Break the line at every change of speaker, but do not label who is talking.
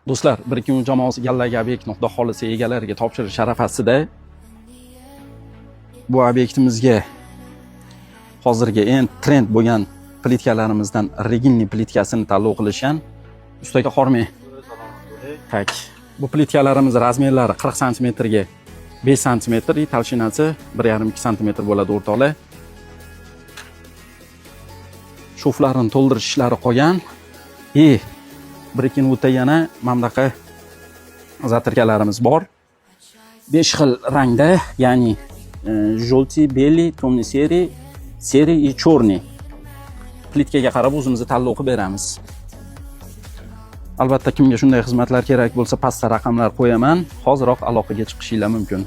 Do'stlar, 1-2 jamoasi gallagi obyektni, Xudo xohlasa, egalariga topshirish arafasida. Bu obyektimizga hozirgi eng trend bo'lgan plitkalarimizdan ригельный plitkasini tanlov qilishgan. Ustaga hormang. Так, bu plitkalarimiz размер lari 40 santimetrga 5 santimetr и толщина si 1,5-2 santimetr bo'ladi, o'rtoqlar. Шов larini to'ldirish ishlari qolgan. И bir yana mana bunaqa затырка larimiz bor. 5 xil rangda, ya'ni желтый, белый, темный серый, серый и черный. Plitkaga qarab o'zimiz tanlov qilib beramiz. Albatta, kimga shunday xizmatlar kerak bo'lsa, pastda raqamlar qo'yaman. Hoziroq aloqaga chiqishinglar mumkin.